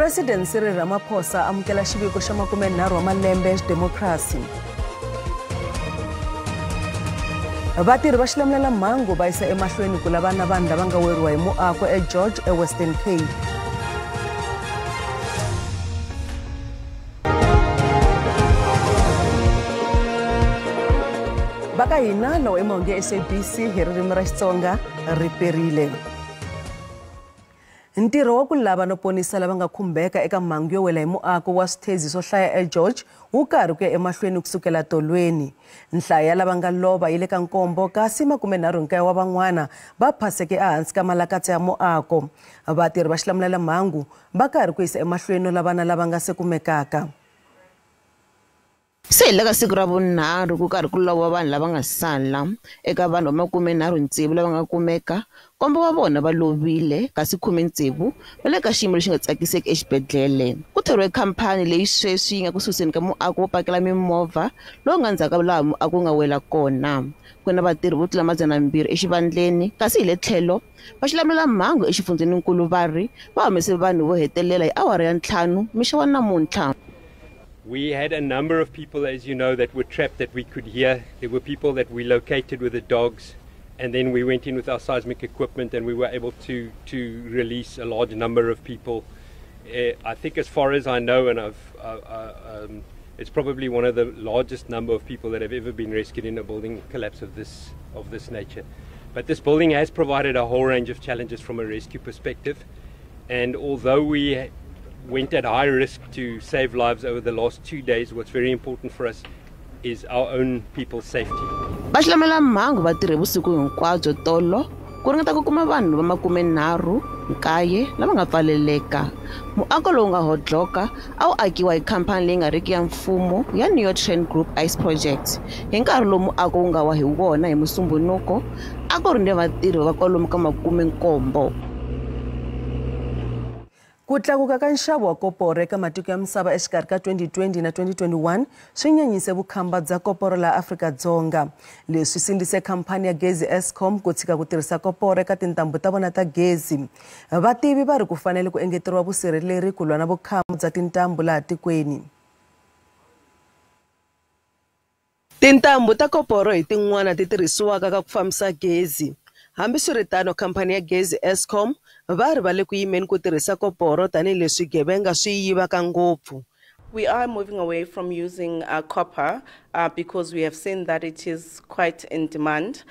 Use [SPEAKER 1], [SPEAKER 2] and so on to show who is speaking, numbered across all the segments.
[SPEAKER 1] President Cyril Ramaphosa amukela xiviko xa 30 wa malembe ya xidemokirasi. Vatirhi va xilamulelamhangu va yisa emahlweni ku lava na vanhu lava nga weriwa hi muako eGeorge eWestern Cape. Va ka hina lawa i mahungu ya SABC hi ririmi ra Xitsonga ri perile. Ntirho wa ku lava no ponisa lava nga khumbeka eka mhangu yo wela hi muako wa swithezi swo hlaya eGeorge wu karhi ku ya emahlweni kusukela tolweni. Nhlayo ya lava nga lova yi le ka nkombo kasi 39 wa van'wana va phaseke ehansi ka malakatsa ya muako. Vatirhi va xilamulelamhangu va karhi ku yisa emahlweni no lavana lava nga se kumekaka.
[SPEAKER 2] Se hi le ka siku ra vunharhu ku karhi ku lova vanhu lava nga sala eka vanhu va 36 lava nga kumeka, nkombo wa vona va lovile kasi 16 va le ka xiyimo lexi nga tsakiseki exibedhlele. Ku thoriwe khampani leyi sweswi yi nga ku suseni ka muako wo pakela mimovha lowu nga ndzhaku ka laha muako wu nga wela kona. Ku na vatirhi vo tlula 200 exivandleni kasi hi le tlhelo va xilamulelamhangu exifundzheninkulu va ri va humese vanhu vo hetelela hi awara ya 5 mixo wa namuntlha.
[SPEAKER 3] We had a number of people, as you know, that were trapped that we could hear. There were people that we located with the dogs, and then we went in with our seismic equipment and we were able to release a large number of people. I think as far as I know, and it's probably one of the largest number of people that have ever been rescued in a building collapse of this nature. But this building has provided a whole range of challenges from a rescue perspective, and although we went at high risk to save lives over the last 2 days, what's very important for us is our own people's safety.
[SPEAKER 2] Va xilamulelamhangu va tirhe vusiku hinkwabyo tolo ku ringeta ku kuma vanhu va 39 lava nga pfaleleka. Muako lowu nga hodloka a wu akiwa hi khampani leyi nga riki ya mfumo ya Neo Train Group Ice Project. Hi nkarhi lowu muako wu nga wa hi wona hi Musumbhunuko, a ku ri ni vatirhi va kwalomu ka 70.
[SPEAKER 1] Ku tlakuka ka nxavo wa koporo eka matiko ya misava exikarhi ka 2020 na 2021 swi nyanyise vukhamba bya koporo laha Afrika-Dzonga. Leswi sindzise khampani ya gezi Eskom ku tshika ku tirhisa koporo eka tintambu ta vona ta gezi. Vativi va ri ku fanele ku engeteriwa vusirheleri ku lwa na vukhamba bya tintambu laha tikweni. Tintambu ta koporo hi tin'wana ti tirhisiwaka ka ku fambisa gezi. Hambiswiritano, khampani ya gezi Eskom va ri va le ku yimeni ku tirhisa koporo tanihileswi swigevenga swi yivaka ngopfu.
[SPEAKER 4] We are moving away from using copper because we have seen that it is quite in demand.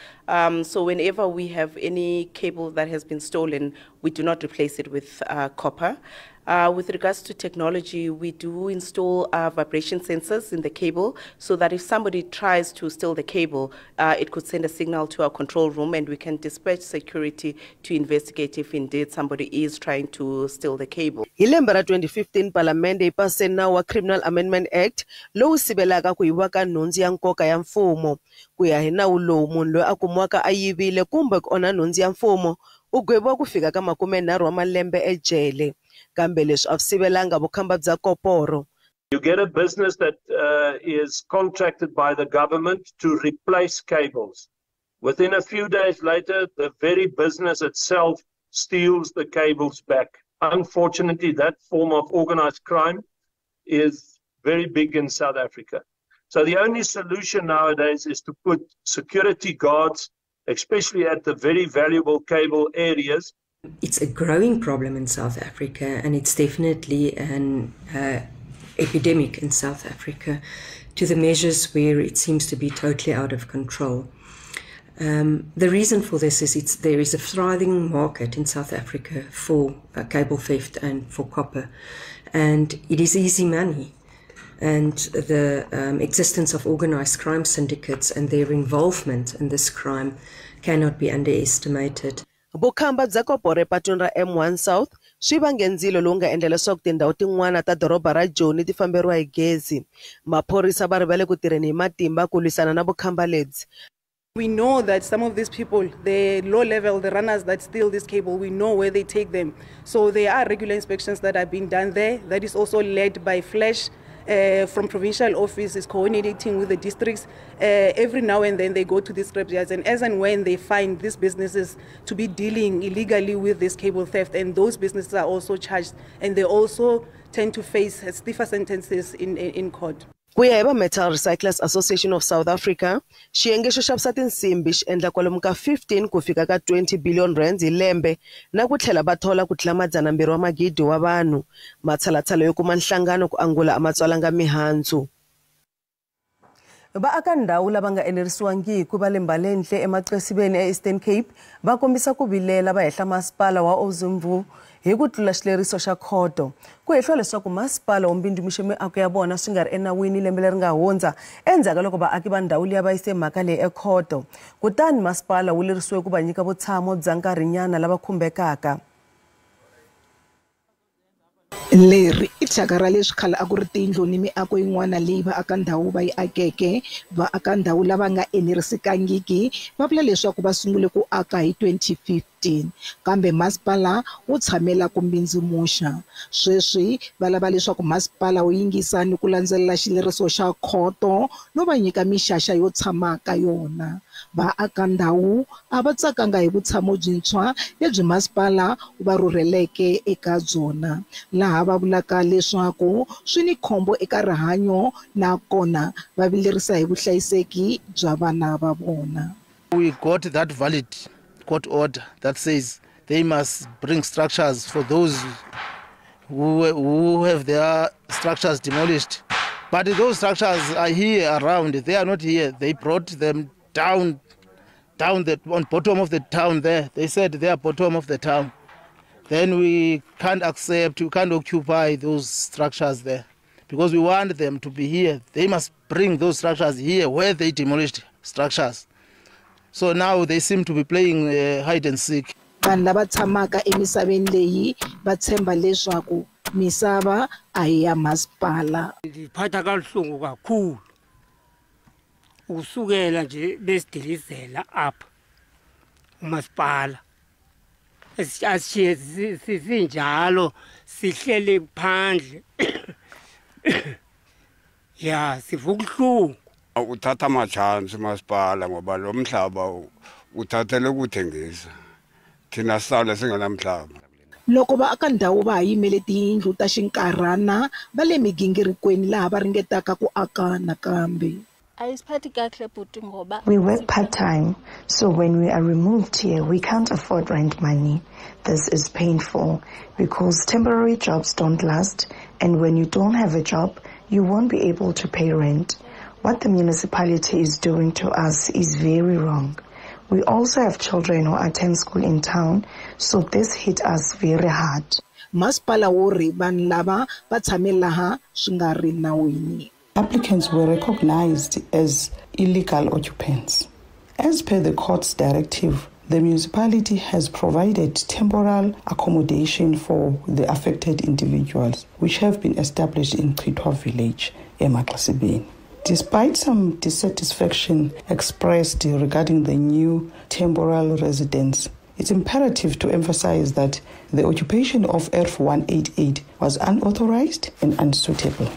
[SPEAKER 4] So whenever we have any cable that has been stolen, we do not replace it with copper. With regards to technology, we do install vibration sensors in the cable so that if somebody tries to steal the cable, it could send a signal to our control room and we can dispatch security to investigate if indeed somebody is trying to steal the cable.
[SPEAKER 1] Hi lembe ra 2015, Palamende yi pase nawu wa Criminal Amendment Act lowu sivelaka ku yiviwa ka nhundzu ya nkoka ya mfumo. Ku ya hi nawu lowu, munhu loyi a kumiwaka a yivile kumbe ku onha nhundzu ya mfumo u gweviwa ku fika ka 30 wa malembe ejele. Kambe leswi a swi sivelanga vukhamba bya koporo.
[SPEAKER 5] You get a business that is contracted by the government to replace cables. Within a few days later, the very business itself steals the cables back. Unfortunately, that form of organized crime is very big in South Africa. So the only solution nowadays is to put security guards, especially at the very valuable cable areas.
[SPEAKER 6] It's a growing problem in South Africa, and it's definitely an epidemic in South Africa, to the measures where it seems to be totally out of control. The reason for this is there is a thriving market in South Africa for cable theft and for copper, and it is easy money. And the existence of organized crime syndicates and their involvement in this crime cannot be underestimated.
[SPEAKER 1] Vukhamba bya koporo epatwini ra M1 South swi vange ndzilo lowu nga endla leswaku tindhawu tin'wana ta doroba ra Joni ti famberiwa hi gezi. Maphorisa va ri va le ku tirheni hi matimba ku lwisana na vukhamba lebyi.
[SPEAKER 4] We know that some of these people, the low level, the runners that steal this cable, we know where they take them. So there are regular inspections that are being done there. That is also led by Flash from provincial office is coordinating with the districts. Every now and then they go to these scrapyards, and as and when they find these businesses to be dealing illegally with this cable theft, and those businesses are also charged, and they also tend to face stiffer sentences in court.
[SPEAKER 1] Ku ya hi va Metal Recyclers Association of South Africa, xiyenge xo xavisa tinsimbhi xi endla kwalomu ka 15 ku fika ka 20 billion rands hi lembe na ku tlhela va thola ku tlula 200 wa magidi wa vanhu. Matshalatshala yo kuma nhlangano ku angula a ma tswalanga mihandzu. Vaaka ndhawu lava nga enerisiwangiki va le Mbalenhle eMaxesibeni eEastern Cape va kombisa ku vilela va hehla masipala wa Umzimvubu hi ku tlula xileriso xa khoto. Ku hehliwa leswaku masipala wu mbindzimuxe miako ya vona swi nga ri enawini lembe leri nga hundza endzhaku ka loko vaaki va ndhawu liya va yise mhaka leyi ekhoto. Kutani masipala wu lerisiwe ku va nyika vutshamo bya nkarhinyana lava khumbekaka.
[SPEAKER 7] Leri i thyaka ra leswi khale a ku ri tiyindlu ni miako yin'wana leyi vaakandhawu va yi akeke. Vaakandhawu lava nga enerisekangiki va vula leswaku va sungule ku aka hi 2015, kambe masipala wu tshamela ku mbindzimuxa. Sweswi va lava leswaku masipala wu yingisa ni ku landzelela xileriso xa khoto no va nyika mixaxa yo tshama ka yona. Vaakandhawu a va tsakanga hi vutshamo byintshwa lebyi masipala wu va rhurheleke eka byona, laha va vulaka leswaku swi ni khombo eka rihanyo nakona va vilerisa hi vuhlayiseki bya vana va vona.
[SPEAKER 8] We got that valid court order that says they must bring structures for those who have their structures demolished. But those structures are here around. They are not here. They brought them down the on bottom of the town there. They said they are bottom of the town. Then we can't accept, we can't occupy those structures there because we want them to be here. They must bring those structures here where they demolished structures. So now they seem to be playing hide and seek.
[SPEAKER 7] Vanhu lava tshamaka emisaveni leyi va tshemba leswaku misava a hi ya masipala.
[SPEAKER 9] Ndiphatha kabuhlungu kakhulu ukusukela nje besidilizela apha umasipala. Asishiye sinjalo sihlele phandle. Ya sivuka ubuhlungu.
[SPEAKER 10] Uthatha amachansi masipala ngoba lo mhlaba uthathele ukuthengisa. Thina sale singenamhlaba.
[SPEAKER 7] Loko vaakandhawu va ha yimele tiyindlu ta xinkarhana va le migingirikweni laha va ringetaka ku aka nakambe.
[SPEAKER 11] We work part-time, so when we are removed here, we can't afford rent money. This is painful because temporary jobs don't last, and when you don't have a job, you won't be able to pay rent. What the municipality is doing to us is very wrong. We also have children who attend school in town, so this hit us very hard.
[SPEAKER 7] Masipala wu ri vanhu lava va tshame laha swi nga ri nawini.
[SPEAKER 12] Applicants were recognized as illegal occupants. As per the court's directive, the municipality has provided temporal accommodation for the affected individuals, which have been established in Chitwa village, eMaxesibeni. Despite some dissatisfaction expressed regarding the new temporal residence, it's imperative to emphasize that the occupation of Erf 188 was unauthorized and unsuitable.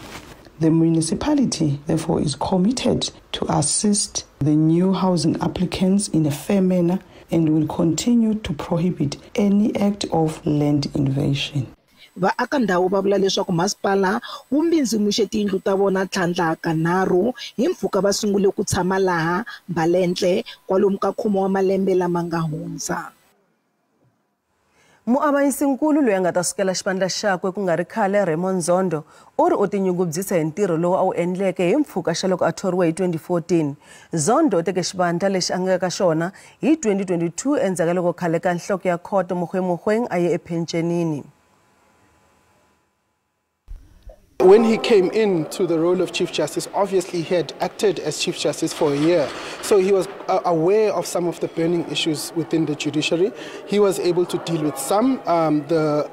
[SPEAKER 12] The municipality, therefore, is committed to assist the new housing applicants in a fair manner and will continue to prohibit any act of land invasion.
[SPEAKER 7] Vaakandhawu va vula leswaku masipala wu mbindzimuxe tiyindlu ta vona tlhandla kanharhu hi mpfhuka va sungule ku tshama laha Mbalenhle kwalomu ka 10 wa malembe lama nga hundza.
[SPEAKER 1] Muavanyisinkulu loyi a nga ta sukela xivandla xakwe ku nga ri khale Raymond Zondo u ri u tinyungubyisa hi ntirho lowu a wu endleke hi mpfhuka xa loko a thoriwe hi 2014. Zondo u teke xivandla lexi a nga ka xona hi 2022 endzhaku ka loko khale ka nhloko ya khoto Mogoeng Mogoeng a ye ephencenini.
[SPEAKER 13] When he came into the role of Chief Justice, obviously he had acted as Chief Justice for a year. So he was aware of some of the burning issues within the judiciary. He was able to deal with some. The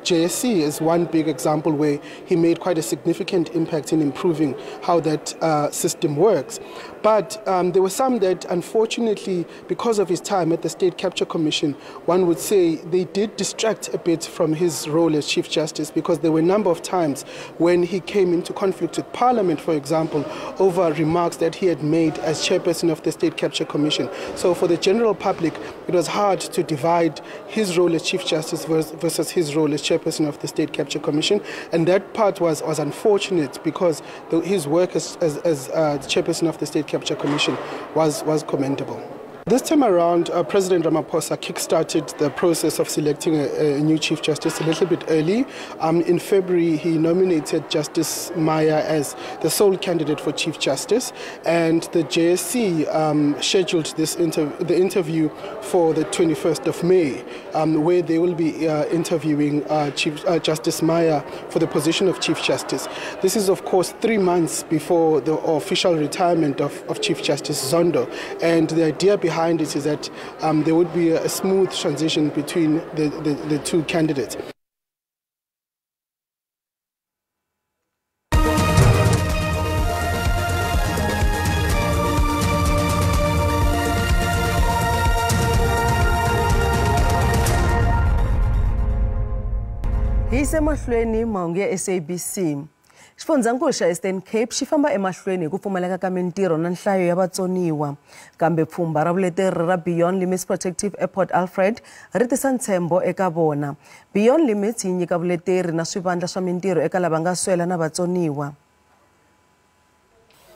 [SPEAKER 13] JSC is one big example where he made quite a significant impact in improving how that system works. But there were some that, unfortunately, because of his time at the State Capture Commission, one would say they did distract a bit from his role as Chief Justice, because there were a number of times when he came into conflict with Parliament, for example, over remarks that he had made as chairperson of the State Capture Commission. So for the general public, it was hard to divide his role as Chief Justice versus his role as chairperson of the State Capture Commission. And that part was unfortunate, because his work as the chairperson of the State Capture Commission was commendable. This time around, President Ramaphosa kick-started the process of selecting a new Chief Justice a little bit early. In February, he nominated Justice Maya as the sole candidate for Chief Justice, and the JSC scheduled the interview for the 21st of May, where they will be interviewing Chief Justice Maya for the position of Chief Justice. This is, of course, 3 months before the official retirement of Chief Justice Zondo, and the idea behind it is that there would be a smooth transition between the two candidates.
[SPEAKER 1] Hi se mahlweni mahungu ya SABC. Xifundzankulu xa Eastern Cape xi famba emahlweni hi ku pfumaleka ka mintirho na nhlayo ya vatsoniwa. Kambe pfhumba ra vuleteri ra Beyond Limits Protective Airport Alfred ri tisa ntshembo eka vona. Beyond Limits yi nyika vuleteri na swivandla swa mintirho eka lava nga swela na vatsoniwa.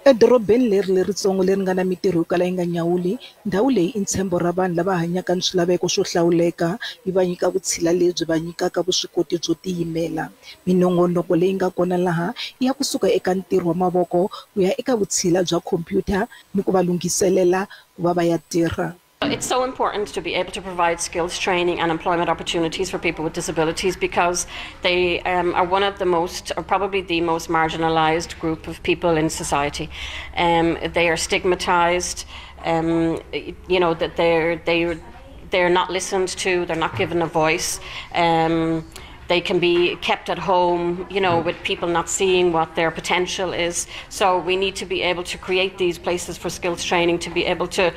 [SPEAKER 7] Edorobeni leri leritsongo leri nga na mitirho yo kala yi nga nyawuli, ndhawu leyi i ntshembo ra vanhu lava hanyaka ni swilaveko swo hlawuleka, yi va nyika vutshila lebyi va nyikaka vuswikoti byo tiyimela. Minongonoko leyi nga kona laha i ya kusuka eka ntirho wa mavoko ku ya eka vutshila bya khompyuta ni ku va lunghiselela ku va va ya tirha.
[SPEAKER 14] It's so important to be able to provide skills training and employment opportunities for people with disabilities, because they are one of the most, or probably the most marginalized group of people in society. They are stigmatized, you know, that they're not listened to, they're not given a voice. They can be kept at home, you know, with people not seeing what their potential is. So we need to be able to create these places for skills training to be able to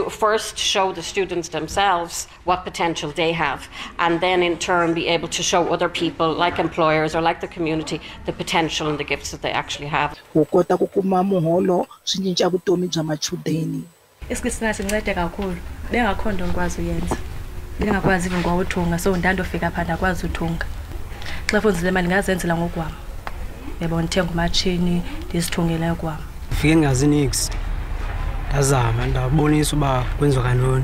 [SPEAKER 14] first show the students themselves what potential they have, and then in turn be able to show other people, like employers or like the community, the potential and the gifts that they actually have.
[SPEAKER 7] Ku kota ku kuma muholo swi cinca vutomi bya machudeni.
[SPEAKER 15] Isikisina sincede kakhulu. Bengakho nto ngikwazi uyenza. Bengakwazi ngowuthunga, so ndandofika pha ndakwazi uthunga. Xa fundile imali ngazenzela ngokwami. Yebo, ndithenga umatshini ndizithungele kwami.
[SPEAKER 16] Fike ngazi niks. Ndazama ndabonisa uba kwenziwa kantoni.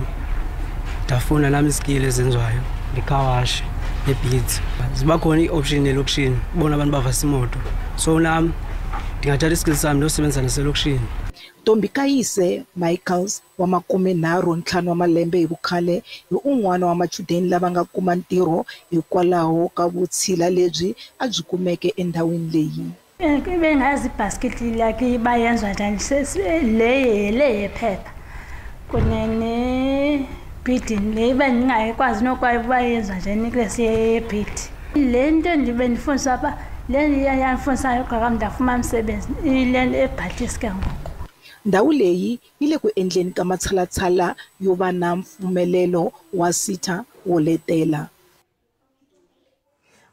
[SPEAKER 16] Ndafuna nami iskill ezenziwayo, ndikhawashe nebeads. Ziba khona i-option elokishini, ubona abantu bavasa imoto. So nami ndingathatha iskill sami ndiyosebenza naselokishini.
[SPEAKER 7] Ntombikayise Michaels wa 35 wa malembe hi vukhale hi un'wana wa machudeni lava nga kuma ntirho hikwalaho ka vutshila lebyi a byi kumeke endhawini leyi.
[SPEAKER 17] Bengazi ibhasikiti lakhe bayenzwa njani le yephepha kunye nebhidi le bendingayikwazi nokwayo uba yenziwa njani kule yebhidi. Le nto ndibe ndifundiswa apha, le yandifundisayo ugqirha ndafumana umsebenzi ile nto ebhatis ke ngoku.
[SPEAKER 7] Ndhawu leyi yi le ku endleni ka matshalatshala yo va na mpfumelelo wa SETA wo letela.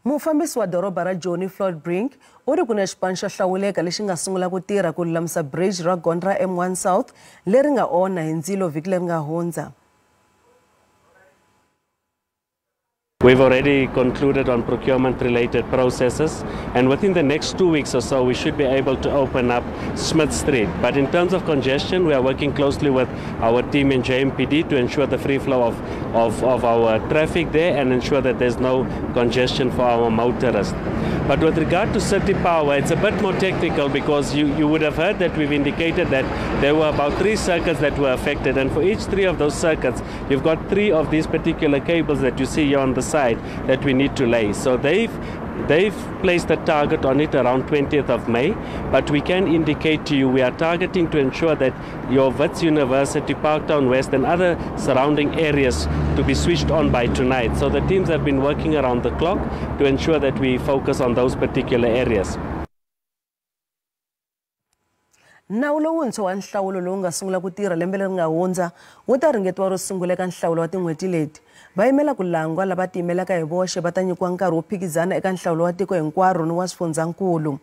[SPEAKER 1] Mufambisi wa doroba ra Joni Floyd Brink u ri ku na xipano xo hlawuleka lexi nga sungula ku tirha ku lulamisa bridge ra gondzo ra M1 South leri nga onha hi ndzilo vhiki leri nga hundza.
[SPEAKER 18] We've already concluded on procurement-related processes, and within the next 2 weeks or so, we should be able to open up Smith Street. But in terms of congestion, we are working closely with our team in JMPD to ensure the free flow of our traffic there and ensure that there's no congestion for our motorists. But with regard to City Power, it's a bit more technical because you would have heard that we've indicated that there were about 3 circuits that were affected, and for each 3 of those circuits, you've got 3 of these particular cables that you see here on the side that we need to lay. So they've They've placed a target on it around 20th of May, but we can indicate to you we are targeting to ensure that your Wits University, Parktown West and other surrounding areas to be switched on by tonight. So the teams have been working around the clock to ensure that we focus on those particular areas.
[SPEAKER 1] Nawu lowuntshwa wa nhlawulo lowu nga sungula ku tirha lembe leri nga hundza wu ta ringetiwa ro sungula eka nhlawulo wa tin'hweti leti. Va yimela ku langwa lava tiyimelaka hi voxe va ta nyikiwa nkarhi wo phikizana eka nhlawulo wa tiko hinkwaro ni wa swifundzakulu.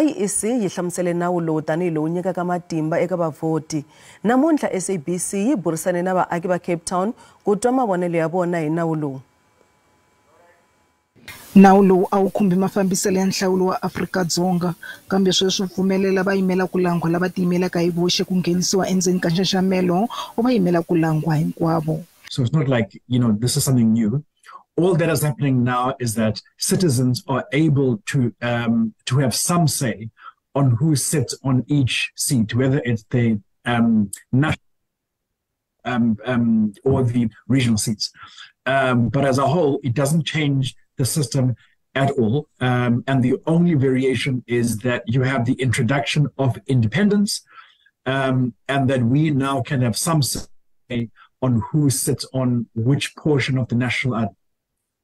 [SPEAKER 1] IEC yi hlamusele nawu lowu tanihi lowu nyikaka matimba eka vavhoti. Namuntlha SABC yi burisane na vaaki va Cape Town ku twa mavonelo ya vona hi nawu lowu.
[SPEAKER 7] Nawu lowu a wu khumbi mafambiselo ya nhlawulo wa Afrika-Dzonga, kambe sweswi pfumelela vayimela ku langwa lava tiyimelaka hi voxe ku nghenisiwa endzeni ka nxaxamelo wa vayimela ku langwa hinkwavo.
[SPEAKER 19] So it's not like, you know, this is something new. All that is happening now is that citizens are able to have some say on who sits on each seat, whether it's the national or the regional seats. But as a whole, it doesn't change the system at all. And the only variation is that you have the introduction of independence, and that we now can have some say on who sits on which portion of the National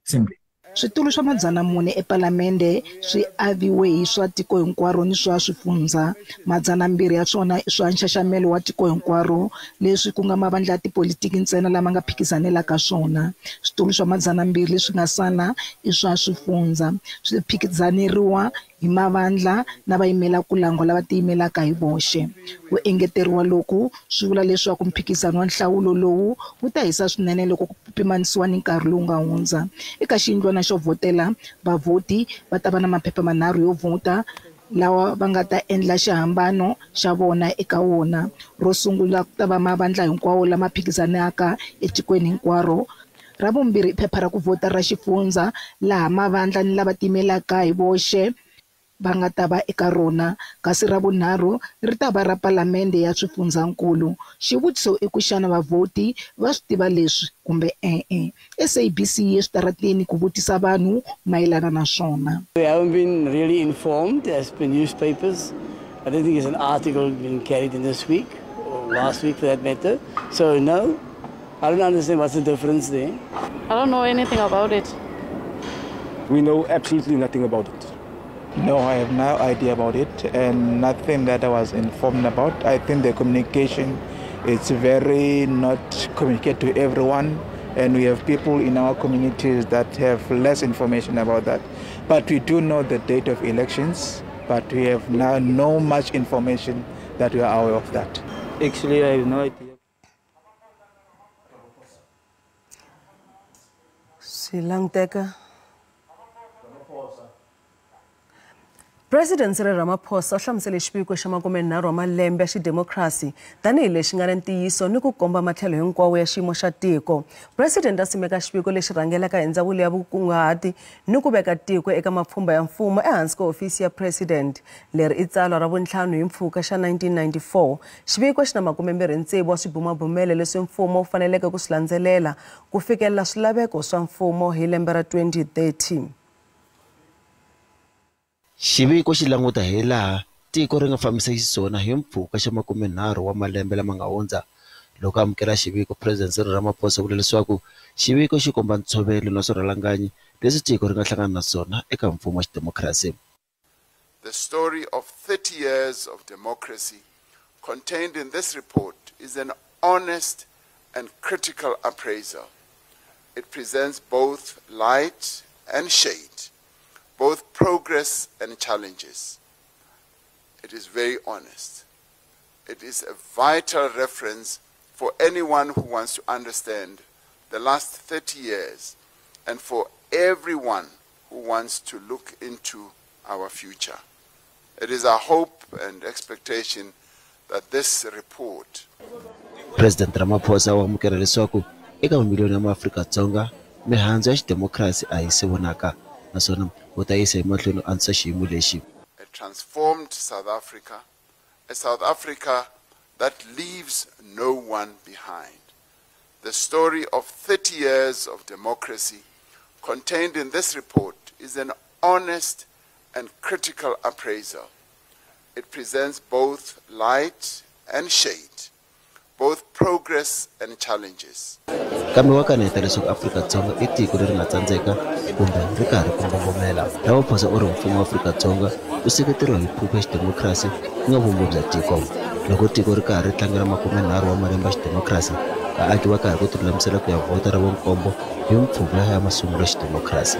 [SPEAKER 19] Assembly.
[SPEAKER 7] Switulu swa 400 ePalamende swi aviwe hi swa tiko hinkwaro ni swa swifundza. 200 ya swona i swa nxaxamelo wa tiko hinkwaro, leswi ku nga mavandla ya tipolitiki ntsena lama nga phikizanelaka swona. Switulu swa 200 leswi nga sala i swa swifundza, swi phikizaneriwa hi mavandla na vayimela ku langwa lava tiyimelaka hi voxe. Ku engeteriwa loku swi vula leswaku mphikizano wa nhlawulo lowu wu ta hisa swinene loko ku pimanisiwa ni nkarhi lowu nga hundza. Eka xiyindlwana xo vhotela, vavhoti va ta va na maphepha manharhu yo vhota lawa va nga ta endla xihambano xa vona eka wona. Ro sungula ku ta va mavandla hinkwawo lama phikizanaka etikweni hinkwaro. Ra vumbirhi i phepha ra ku vhota ra xifundza, laha mavandla ni lava tiyimelaka hi voxe va nga ta va eka rona, kasi ra vunharhu ri ta va ra palamende ya swifundzankulu. Xivutiso i ku xana vavhoti va swi tiva leswi kumbe e-e? SABC yi eswitarateni ku vutisa vanhu mayelana na swona.
[SPEAKER 20] We haven't been really informed. There's been newspapers. I don't think there's an article been carried in this week or last week for that matter. So no, I don't understand what's the difference there.
[SPEAKER 21] I don't know anything about it.
[SPEAKER 22] We know absolutely nothing about it.
[SPEAKER 23] No, I have no idea about it and nothing that I was informed about. I think the communication is very not communicated to everyone, and we have people in our communities that have less information about that. But we do know the date of elections, but we have now no much information that we are aware of that.
[SPEAKER 20] Actually, I have no idea.
[SPEAKER 1] Sri Lanka. President Cyril Ramaphosa u hlamusele xiviko xa 30 wa malembe ya xidemokirasi tanihi lexi nga na ntiyiso ni ku komba matlhelo hinkwawo ya xiyimo xa tiko. President a simeka xiviko lexi rhangelaka hi ndzawulo ya vukunguhati ni ku veka tiko eka mapfhumba ya mfumo ehansi ka hofisi ya president. Leri i tsalwa ra vuntlhanu hi mpfhuka xa 1994. Xiviko xi na 26 wa swibumabumelo leswi mfumo wu faneleke ku swi landzelela ku fikelela swilaveko swa mfumo hi lembe ra 2030.
[SPEAKER 24] Xiviko xi languta hi laha tiko ri nga fambisa xiswona hi mpfhuka xa 30 wa malembe lama nga hundza. Loko amukela xiviko, President Cyril Ramaphosa u vule leswaku xiviko xi komba ntshovelo na swirhalanganyi leswi tiko ri nga hlangana na swona eka mfumo wa xidemokirasi.
[SPEAKER 25] The story of 30 years of democracy contained in this report is an honest and critical appraisal. It presents both light and shade, both progress and challenges. It is very honest. It is a vital reference for anyone who wants to understand the last 30 years and for everyone who wants to look into our future. It is our hope and expectation that this report.
[SPEAKER 24] President Ramaphosa u amukela leswaku eka mamiliyoni ya maAfrika-Dzonga mihandzu ya xidemokirasi a yi se vonaka, naswona u ta yisa emahlweni u antswisa xiyimo lexi.
[SPEAKER 25] A transformed South Africa, a South Africa that leaves no one behind. The story of 30 years of democracy contained in this report is an honest and critical appraisal. It presents both light and shade, both progress and challenges.
[SPEAKER 24] Kambe wa kaneta leswaku Afrika-Dzonga i tiko leri nga tsandzeka kumbe ri karhi ku mbombomela. Ramaphosa u ri mfumo wa Afrika-Dzonga wu seketeriwa hi phuphu ya xidemokirasi ku nga vumbiwa bya tiko. Loko tiko ri karhi ri tlangela 30 wa malembe ya xidemokirasi, vaaki va karhi ku tilulamisela ku ya vhota ra vunkombo hi mpfhuka ya masungulo ya xidemokirasi.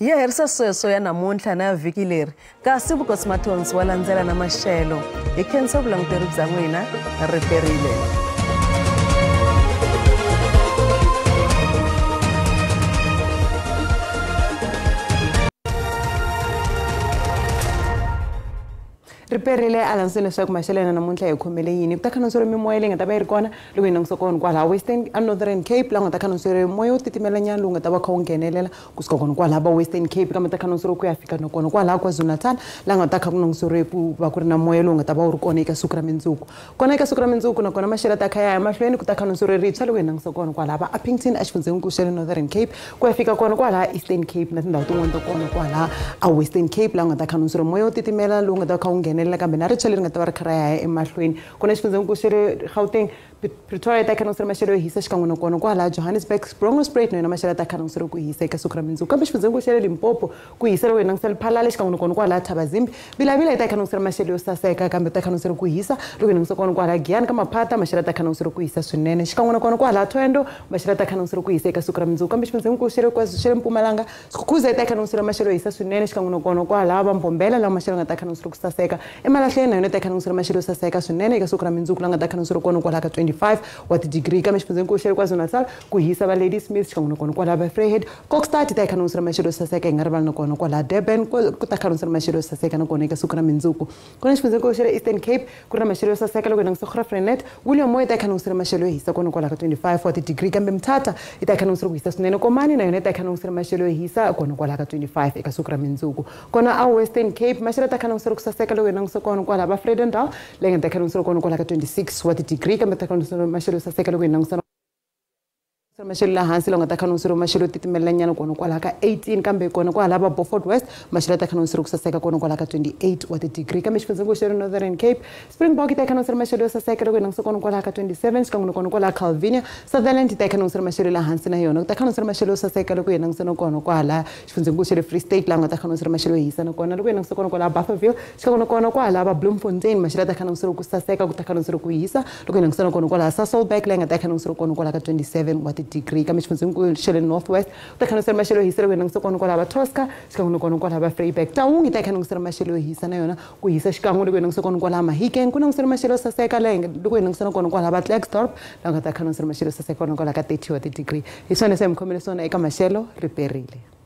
[SPEAKER 1] Ya herisa sweswo ya namuntlha na ya vhiki leri, kasi Vukosi Mathonsi wa landzela na maxelo. Hi khensa vulanguteri bya n'wina, ri perile.
[SPEAKER 2] Riperile a landzela leswaku maxelo ya namuntlha hi khomele yini ku ta kha nonswero mimoya leyi nga ta va yi ri kona loko hi langutisa kona kwalaha Western a Northern Cape laha nga ta kha nonswero moya wo titimelanyana lowu nga ta va kha wu nghenelela kusuka kona kwalaha va Western Cape kambe ta kha nonswero ku ya fika na kona kwalaha KwaZulu-Natal laha nga ta kha ku nonswero ku va ku ri na moya lowu nga ta va wu ri kona eka siku ra mundzuku. Kona eka siku ra mundzuku nakona maxelo ta kha ya ya mahlweni ku ta kha nonswero ritshwa loko hi langutisa kona kwalaha va Upington exifundzheni xa le Northern Cape ku ya fika kona kwalaha Eastern Cape na tindhawu tin'wana ta kona kwalaha a Western Cape laha nga ta kha nonswero moya wo titimela lowu nga ta kha wu nghenelela kambe na ritshwa leri nga ta va ri kha ra ya emahlweni. Kona xifundzheni xa le Gauteng, Pretoria ta kha nonswero maxelo yo hisa xikan'we na kona kwalaha Johannesburg, Bronkhorstspruit na yona maxelo ta kha nonswero ku hisa eka siku ra mundzuku. Kambe xifundzheni xa le Limpopo ku hisa loko hi langutisa Lephalale xikan'we na kona kwalaha Thabazimbi, Vilavila yi ta kha nonswero maxelo yo saseka kambe ta kha nonswero ku hisa loko hi langutisa kona kwalaha Giyani ka Maphata maxelo ta kha nonswero ku hisa swinene xikan'we na kona kwalaha Thohoyandou maxelo ta kha nonswero ku hisa eka siku ra mundzuku. Kambe xifundzheni xa le Mpumalanga, Skukuza yi ta kha nonswero maxelo yo hisa swinene xikan'we na kona kwalaha va Mbombela laha maxelo nga ta kha nonswero ku saseka. Emalahleni na yona ta kha nonswero maxelo yo saseka swinene eka siku ra mundzuku laha nga ta kha nonswero kona kwalaha ka 25 wa tidigiri. Kambe xifundzheni xa le KwaZulu-Natal ku hisa va Ladysmith xikan'we na kona kwalaha va Vryheid, Kokstad ta kha nonswero maxelo yo saseka hi nga rivali na kona kwalaha Durban ku ta kha nonswero maxelo yo saseka na kona eka siku ra mundzuku. Kona xifundzheni xa le Eastern Cape ku ri na maxelo yo saseka loko hi langutisa Graaff-Reinet, William Moyo ta kha nonswero maxelo yo hisa kona kwalaha ka 25 wa tidigiri. Kambe Mthatha yi ta kha nonswero ku hisa swinene, Komani na yona yi ta kha nonswero maxelo yo hisa kona kwalaha ka 25 eka siku ra mundzuku. Kona a Western Cape maxelo ta kha nonswero ku saseka loko hi langutisa kona kwalaha va Vredendal leyi nga ta kha nonswero kona kwalaha ka 26 wa tidigiri. Kambe ta kha nonswero maxelo yo saseka loko hi langutisa maxelo la hansi laha nga ta kha nonswero maxelo yo titimelanyana kona kwalaha ka 18. Kambe kona kwalaha va Beaufort West maxelo ta kha nonswero ku saseka kona kwalaha ka 28 wa tidigiri. Kambe xifundzheni xa le Northern Cape, Springbok yi ta kha nonswero maxelo yo saseka loko hi langutisa kona kwalaha ka 27 xikan'we na kona kwalaha Calvinia, Sutherland yi ta kha nonswero maxelo la hansi na yona ku ta kha nonswero maxelo yo saseka loko hi langutisa kona kwalaha xifundzheni xa le Free State laha nga ta kha nonswero maxelo yo hisa na kona loko hi langutisa kona kwalaha Bufferville xikan'we na kona kwalaha va Bloemfontein maxelo ta kha nonswero ku saseka ku ta kha nonswero ku hisa loko hi langutisa kona kwalaha Sasolburg leyi nga ta kha nonswero kona kwalaha ka 27 wa tidigiri. Kambe xifundzheni xa le North West ku ta kha nonswero maxelo yo hisa loko hi langutisa kona kwalaha va Tosca xikan'we na kona kwalaha va Vryburg. Taung yi ta kha nonswero maxelo yo hisa na yona ku hisa xikan'we loko hi langutisa kona kwalaha Mahikeng ku nonswero maxelo yo saseka loko hi langutisa kona kwalaha va Klerksdorp laha nga ta kha nonswero maxelo yo saseka kona kwalaha ka 30 wa tidigiri. Hi swona se mi khomele swona eka maxelo riperile.